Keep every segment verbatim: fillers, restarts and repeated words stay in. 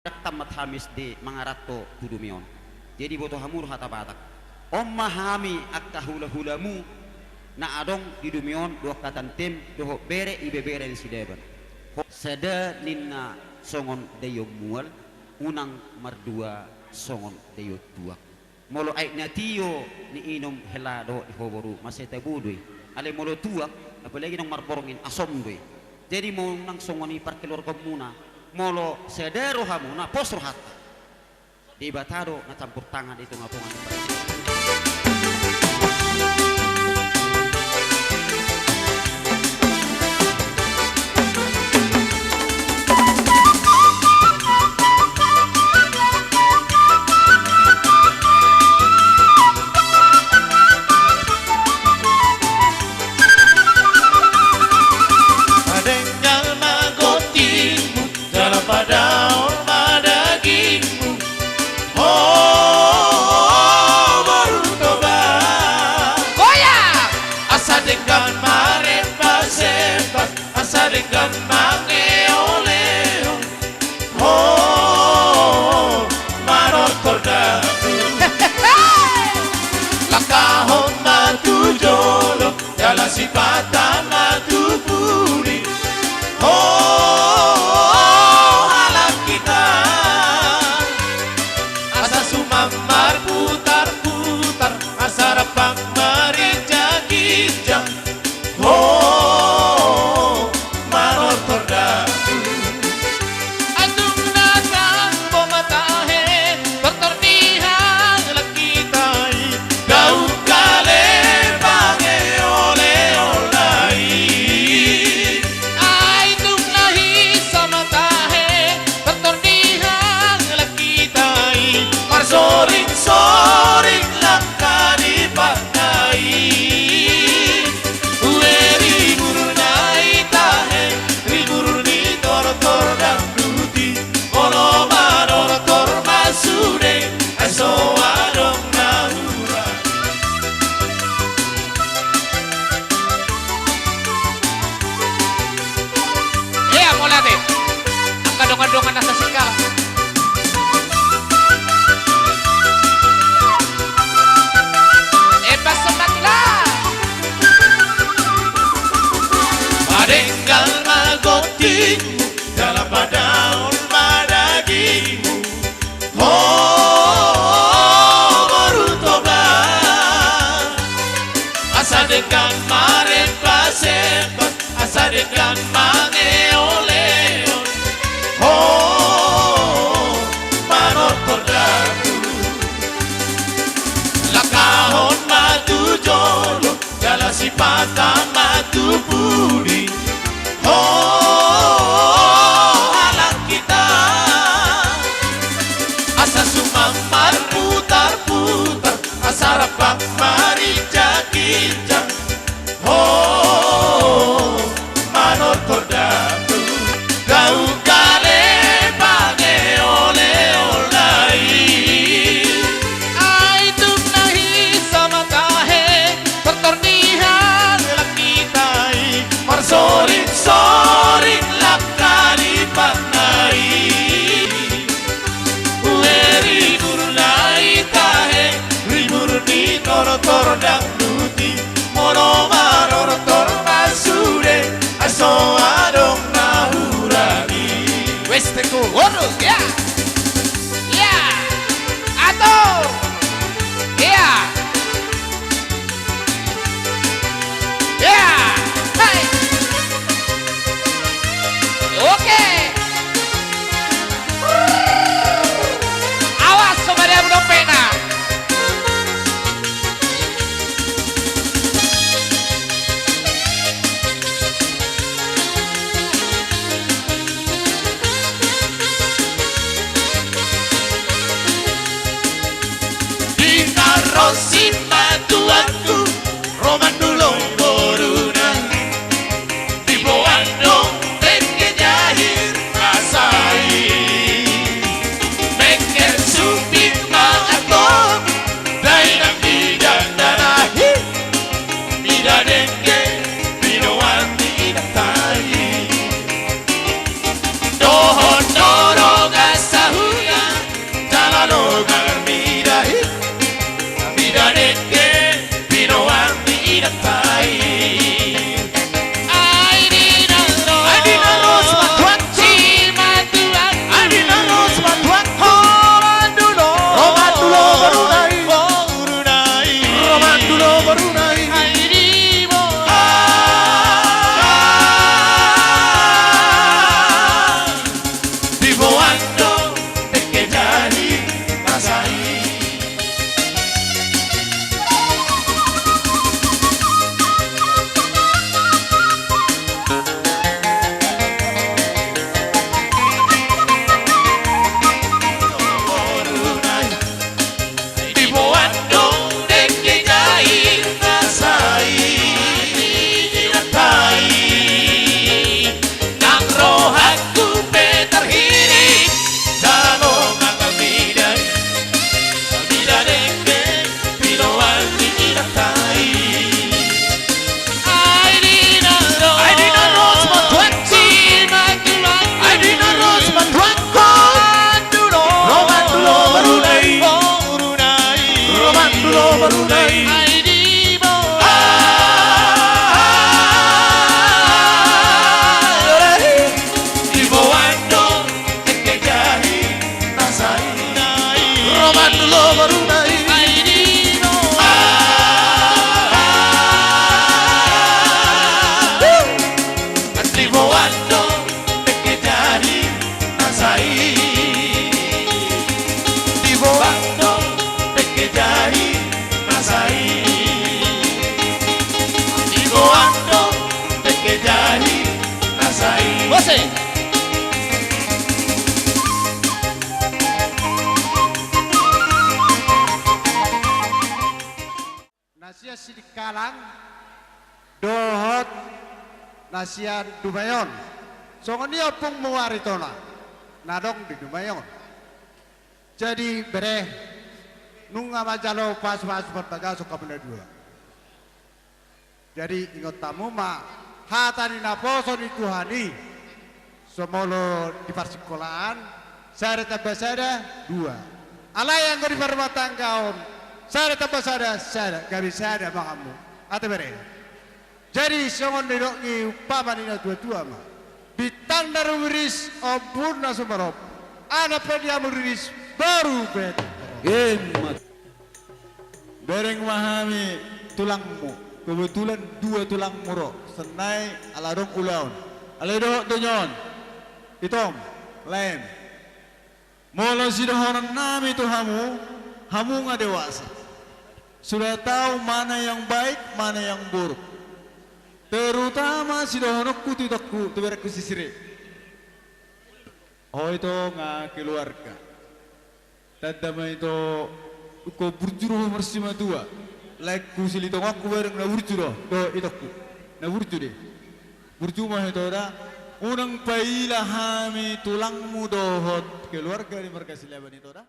Dang tammat hami S D mangaranto tu dumi on. Jadi boto hamu do hata Batak. On ma hami angka hulahulamu na adong di dumi on, dohot angka tantem dohot bere, ibebere ni si Daban. Ho-, sada ninna songon daion mual, unang mardua songon daion tuak. Molo aek na tio niinum hela dohot ni ho boru, mansai tabo do i. Alai molo tuak, apalagi naung marborngin, asom do i. Jadi molo nang songon i parkeluargaonmuna, molo sada rohamuna, pos rohanta. Debata do na campur tangan di tongatonga ni parkeluarga. Padenggal ma gontingmu, jala padaol ma dagingmu. Ho, boru Toba. Goyang! Asa denggan marembasemba, asa denggan mangeoleo. Ho, manortor dabu. Langkahon ma tu jolo, jala sipata ma tu pudi. Ho, halak hita. Asa suman marputarputar, asa rambang marinjanginjang. Ho, manortor dabu. Andung na tabo ma tahe, tortor ni halak hita i, gauk ale mangeoleola i. Baru na i. Ai di boan. Ah, ah, ah. Di boan do dengke jadi na sai. Di boan do dengke jadi na sai. Di boan do dengke jadi na sai. Bosi. Na sian Sidikalang dohot na sian Dumai on. Songon i ompungmu Aritonang na adong di Dumai on. Jadi bere, nunga manjalo pasupasu parbagason hamu na dua. Jadi ingot hamu ma hata ni naposo ni Tuhan i. So molo di parsingkolaan, sada tambah sada, dua. Alai anggo di parrumatanggaon, sada tambah sada, sada, gabe sada ma hamu. Ate bere. Jadi songon nidok ni umpama ni natuatua ma: Bintang na rumiris, ombun na sumarombu. Anak pe di hamu riris, boru pe. Emma. Bereng ma hami tulangmu. Kebetulan dua tulangmu ro. Sennai ala adong ulaon. Alai dohot do nyon. Itom, laem. Molo sidohonon nami tu hamu, hamu nga dewasa. Sudah tahu mana yang baik, mana yang buruk. Terutama sidohononku tu itongku, tu berengku si Sire. Ho ito nga keluarga. Tanda ma ito, ingkon burju do ho marsimatua. Laengku silitonganku bereng na burju do, do itongku. Na burju do i. Burju ma ho ito da. Unang paila hami tulangmu dohot keluarga di marga Silaban ito da.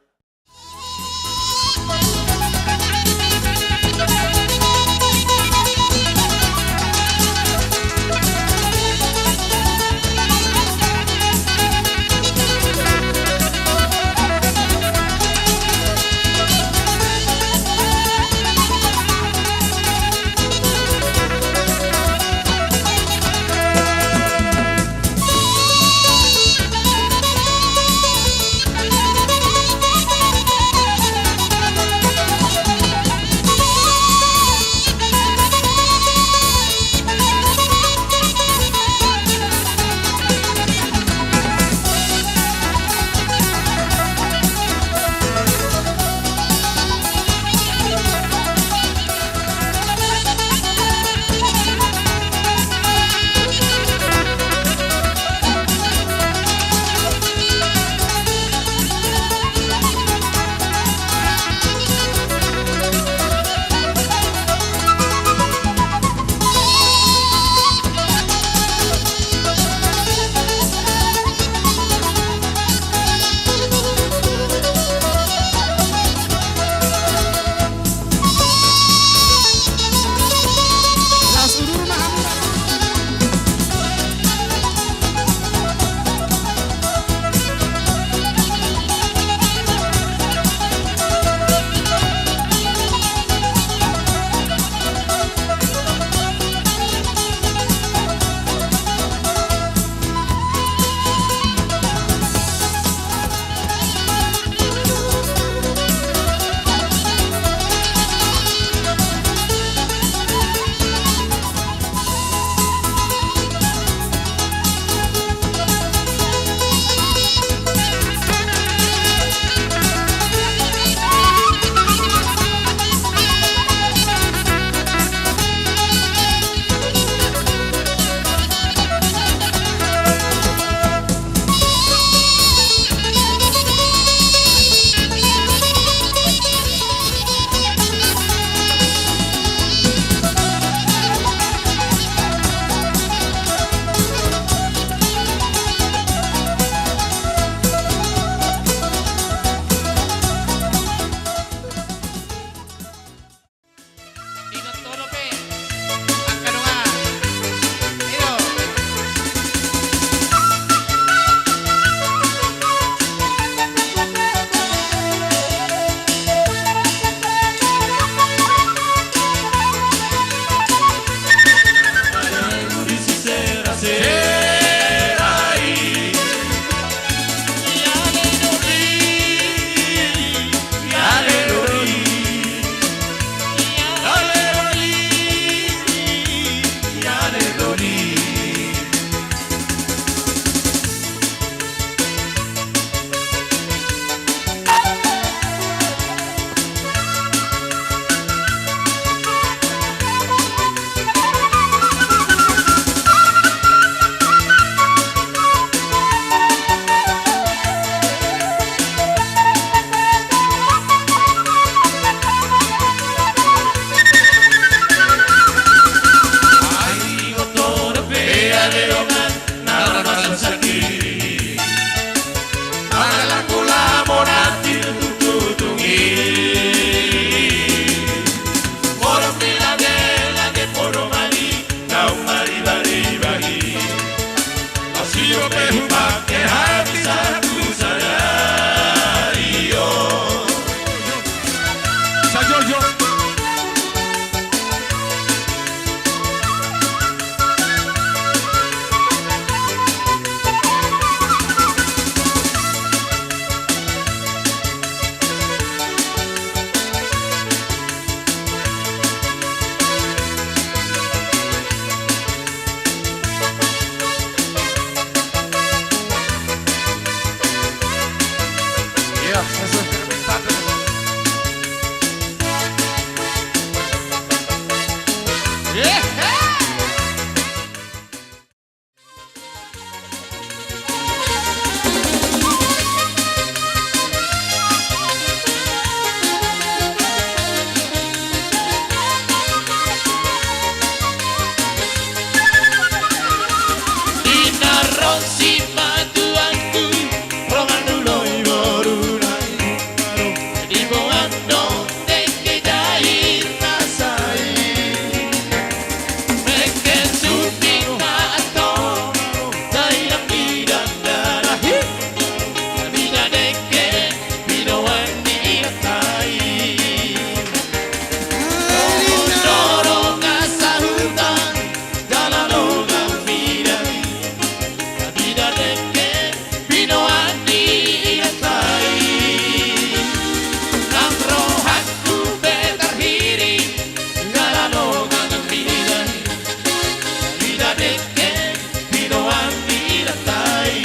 Di na ro simatuangku, ro manduloi boruna i, diboan do dengke jair na sai. Mengke supi na antong, sai lam di dandana i, mida dengke, diboan di ira sai. Dorong asa huta, jala dongan mida i, mida dengke, diboan di ira sai. Nang rohangku pe tarhirim, jala dongan mida i, mida dengke, diboan di ira sai.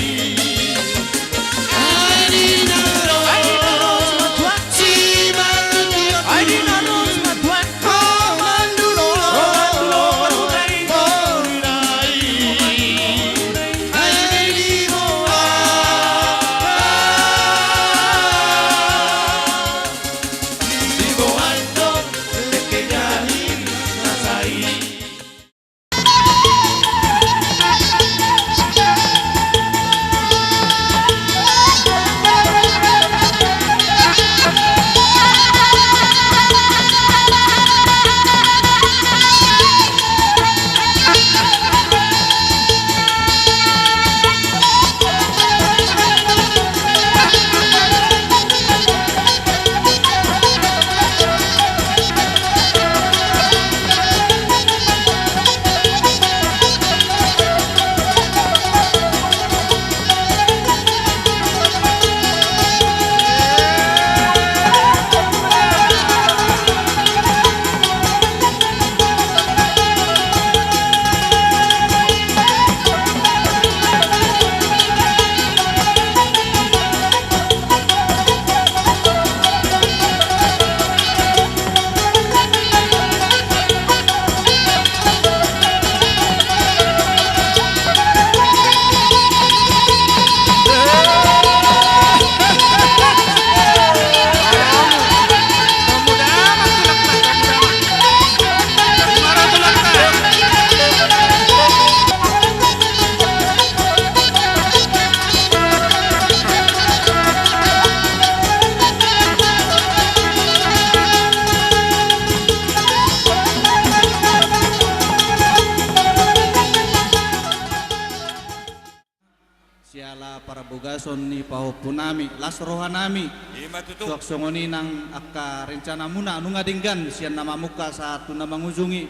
Siala parbogason ni pahompu nami, las roha nami. Ima tutu. Suang songon i nang angka rencana muna, nunga denggan sian na mamungka sahat tu na mangujungi.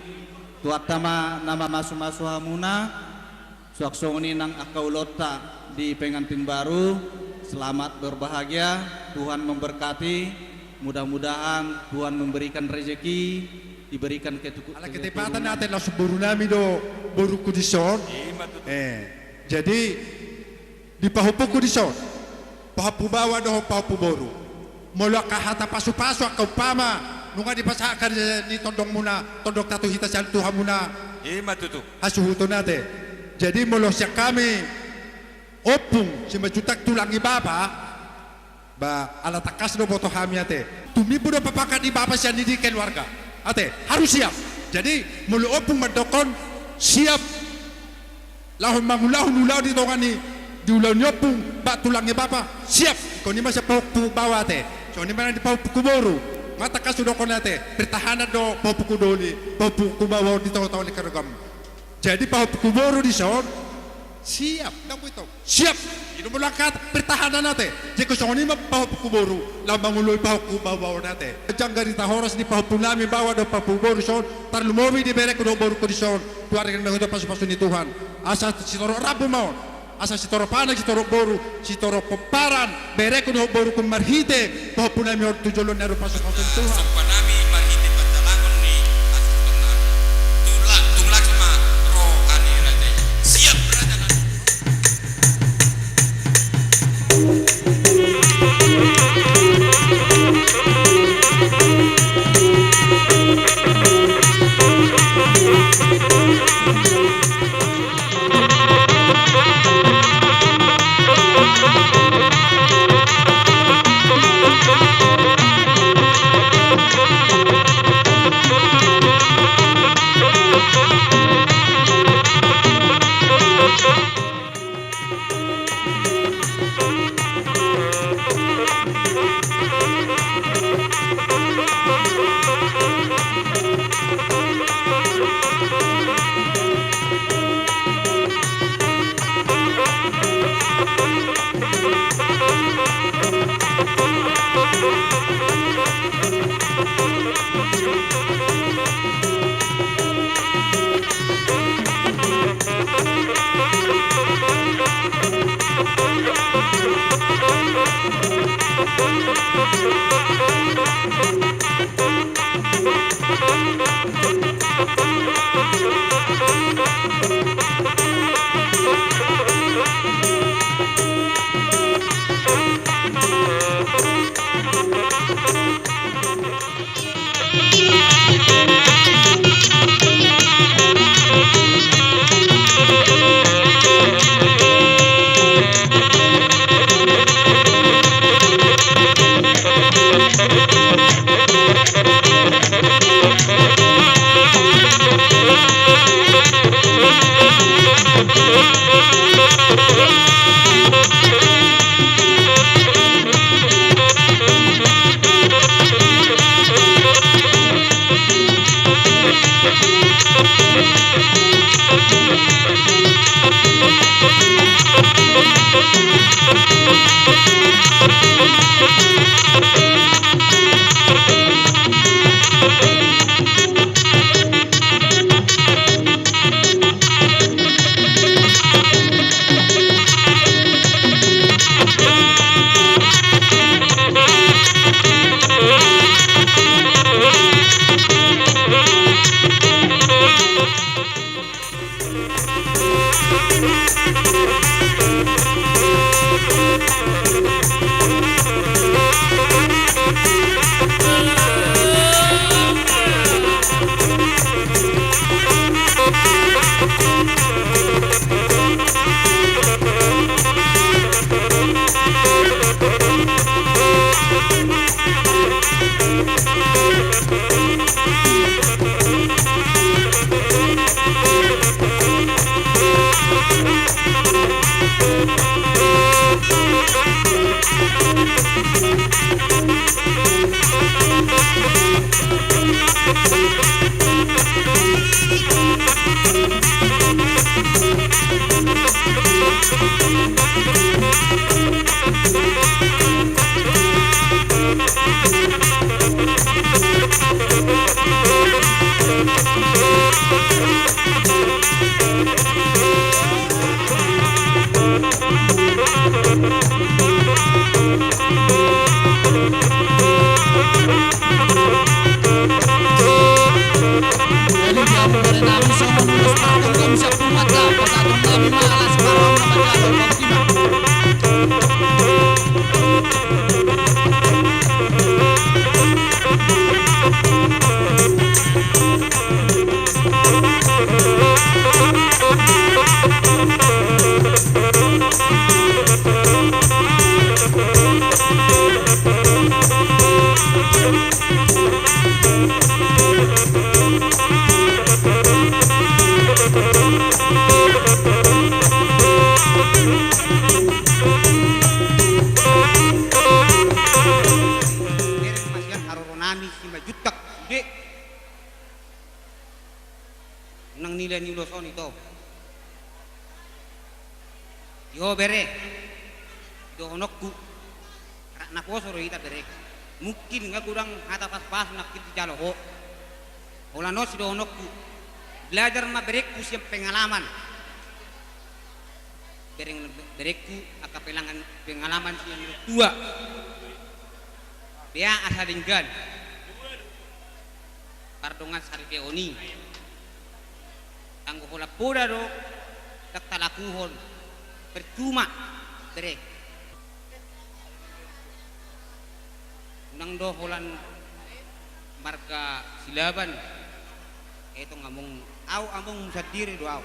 Tuhanta ma na mamasumasu hamuna. Suang songon i nang angka ulaonta di pengantin baru, selamat berbahagia, Tuhan memberkati, mudah-mudahan Tuhan memberikan rezeki, diberikan ketuku-, keturunan. Ala ketepatan ate, laos boru nami do borungku dison. Ima tutu. Eh, jadi di pahompungku dison. Pahompu baoa dohot pahompu boru. Molo angka hata pasupasu angka umpama, nunga dipasahat di tondongmuna, tondongta tu hita sian tu hamuna. Ima tutu. Hasuhuton ate. Jadi molo sian hami, Ompung Simanjuntak tulang ni bapa, ba, ala tangkas do boto hami ate. Tumimbo do papakat ni bapa sian i di keluarga. Ate, harus siap. Jadi, molo ompung mandokkon, siap. Laho mangulahon ulaon di tonga ni, di ulaon ni ompung, ba tulang ni bapa, siap. Ingkon i ma sian pahompu baoa ate. Songon i ma nang di pahompuku boru. Nga tangkas hudokkon ate, pertahanan do pahompuku doli, pahompuku baoa on di tongatonga ni keluargam. Jadi pahompuku boru dison, siap. Ndang boi tong. Siap. I do molo angka pertahanan ate. Jadi songon i ma pahompuku boru, laho mangulahon pahompuku baoa on ate. Jala ganjang di horas ni pahompu nami baoa dohot pahompu boru dison, tarlumobi di berengku dohot borungku dison, tu ari na mangihut pasupasu ni Tuhan. Asa sitorop rambu ma on. Asa sitorop anak, sitorop boru, sitorop pomparan, berengku dohot borungku marhite pahompu nami on tu joloan ni ari on pasupasu ni Tuhan. Somba nami marhite pantalangon ni hasuhuton nami. Tung la-, tung las ma roha ni raja i. Siap raja nami. Ni ulos on ito. Io bere, dohononku. Anak naposo do hita bere. Mungkin nga godang hata paspas nangkin dijalo ho. Holan on sidohononku. Belajar ma berengku sian pengalaman. Bereng, berengku angka pelangan, pengalaman sian tua. Bea asa denggan. Pardongan saripeon i. Anggo holan poda do, ndang talakuhon. Percuma, bere. Unang do holan marga Silaban. Etong among, au among sandiri do au.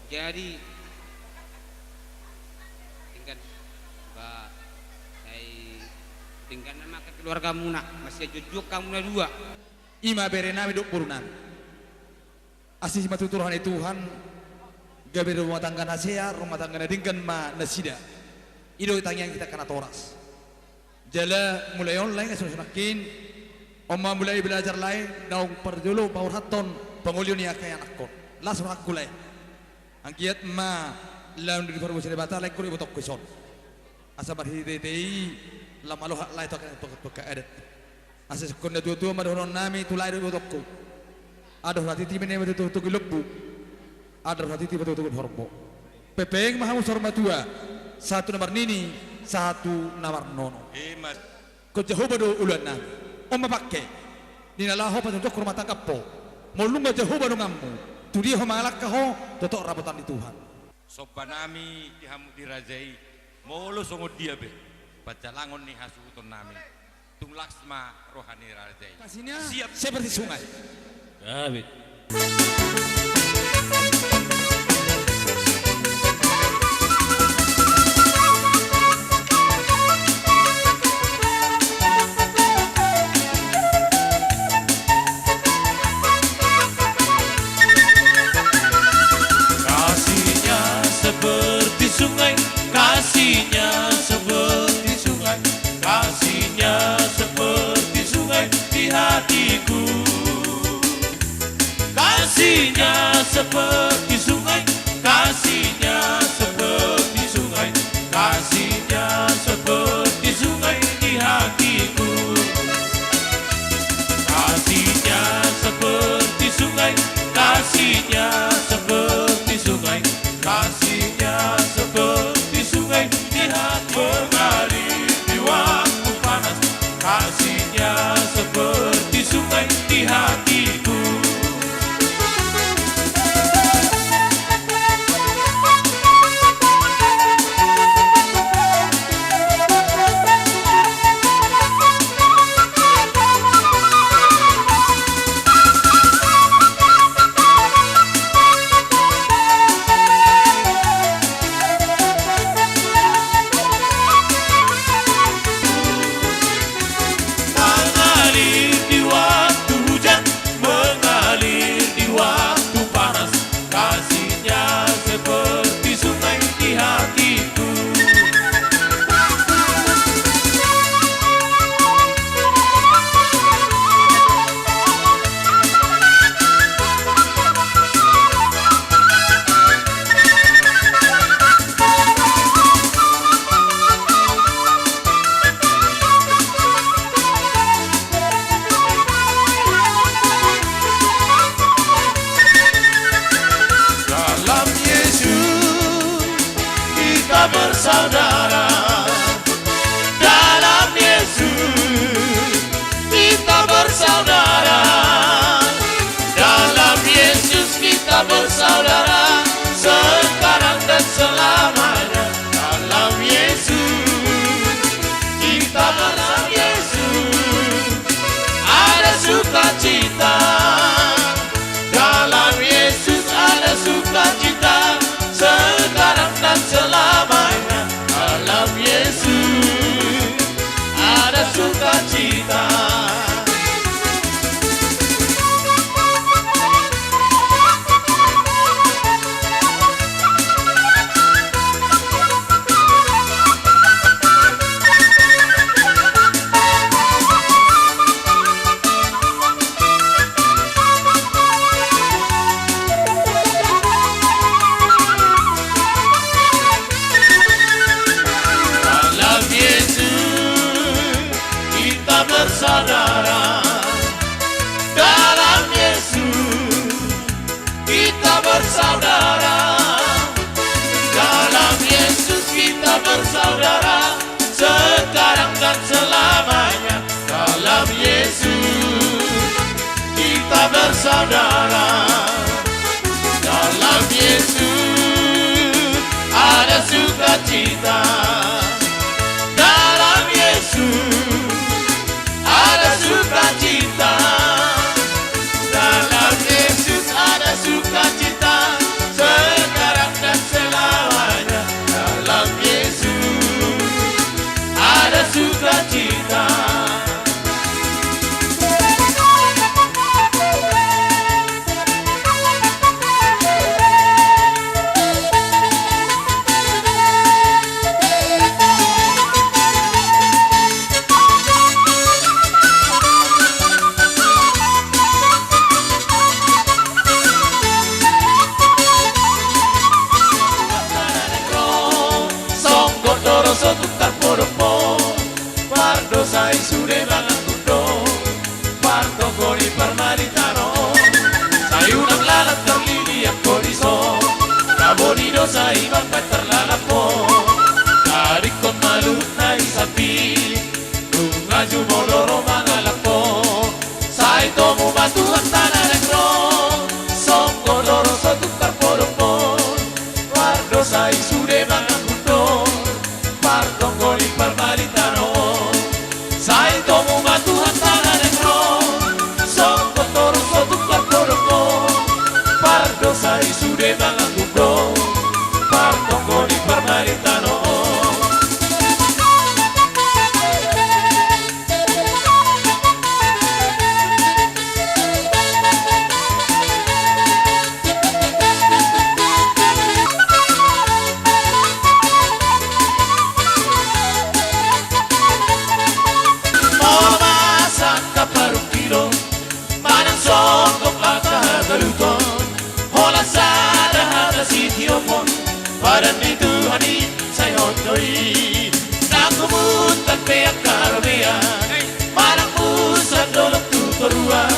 Jadi, denggan, ba, sai denggan nama keluargamuna, masih jujur kamu na dua. Ima bere nami dohot boru nami. Asi ma tutu roha ni Tuhan, gabe rumah tangga na sea, rumah tangga na denggan ma nasida. I do tangiang hita angka natoras. Jala mulai on lae, songon i nangkin, on ma mulai belajar lae, naung parjolo paurhathon pangolion ni angka anakkon. Las rohangku lae. Anggiat ma lam di parmusu Debata lae, ingkon ibotongku ison. Asa marhitehite i lam malohat lae tu angka, tu angka adat. Asa songon na tuatua ma dohonon nami tu lae dohot ibotongku. Adong roha titi ma nian ma tu togu lombu. Adong roha titi ma tu togu horbo. Pepeng ma hamu saur matua. Sahat tu na marnini, sahat tu na marnono. Ima. Ingkon Jahowa do ulaon nami. On ma pangke. Ninna laho pajongjongkon rumah tangga ho. Molo nunga Jahowa donganmu, tu dia ho mangalangka ho, totop ramotan ni Tuhan. Somba nami di hamu di raja i. Molo songon dia pe panjalangon ni hasuhuton nami, tung las ma roha ni raja i. Kasihnya seperti sungai. Siap. Gabe. Kasihnya seperti sungai, kasihnya seperti sungai, kasihnya seperti sungai di hatiku. Kasihnya seperti sungai, kasihnya seperti sungai, kasihnya seperti sungai di hatiku. Kasihnya seperti sungai, kasihnya seperti sungai, kasihnya seperti sungai di hati. Mengalir di waktu panas, kasihnya seperti sungai di hatiku. Mengalir di waktu hujan, mengalir di waktu panas, kasihnya seperti sungai di hatiku. Dalam Yesus kita bersaudara. Dalam Yesus kita bersaudara. Dalam Yesus kita bersaudara, sekarang dan selamanya. Dalam Yesus kita, dalam Yesus ada sukacita. Dalam Yesus ada sukacita, sekarang dan selamanya. Dalam Yesus ada sukacita. Saudara, sekarang dan selamanya dalam Yesus kita bersaudara. Dalam Yesus ada sukacita. Dalam Yesus ada sukacita. Dalam Yesus ada sukacita, sekarang dan selamanya. Dalam Yesus ada sukacita. Songgot do ro so tung tarpodop ho, pardosa i sude mangangguk do. Partonggo ni parmaritaon, sai unang lalap tarliliang ho dison. Tabo ni dosa i mambaen tarlalap ho, tadingkon ma luhut na i sambing, nunga jumolo ro mangalap ho. Sai tomu ma Tuhanta na naeng ro, songgot do ro so tung tarpodop ho, pardosa i sude mangangguk do. Partonggo ni parmaritaon, sai tomu ma Tuhanta na naeng ro, songgot do ro so tung tarpodop ho, pardosa i sude mangangguk do. Partonggo ni parmaritaon. Manang songgop angka hataluton, holan sada hata sitiopon, padan ni Tuhan i sai hot do i. Nang humuntan pe angka robean, manang musang dolok tu toruan,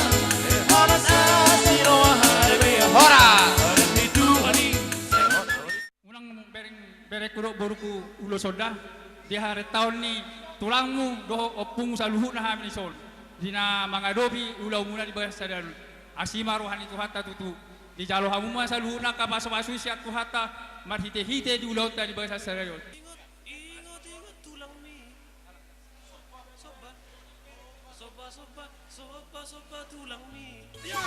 holan sada siroha haleluya. Horas. Padan ni Tuhan i sai hot do i. Unang bereng, berengku dohot borungku ulos on da, di harentaon ni tulangmu dohot ompungmu saluhutna hami dison, di na mangadopi ulaonmuna di bagasan sadari on. Asi ma roha ni Tuhanta tutu, dijalo hamu ma saluhutna angka pasupasu i sian Tuhanta, marhitehite di ulaonta di bagasan sadari on. Ingot, ingot, ingot tulangmi. Somba, somba, somba, somba, somba tulangmi. Ya.